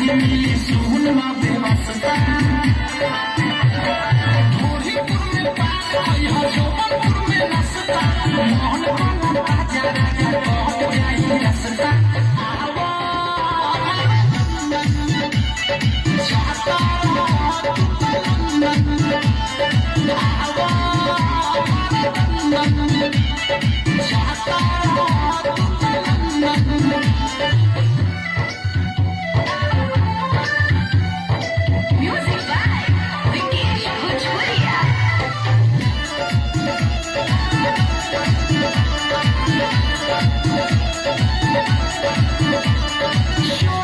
नाही मिली सुन ना व्यवस्था। ढोरीपुर में पान खइहा, जोबनपुर में नाश्ता। मोहन कोनो राजा राजा कट जाई रास्ता।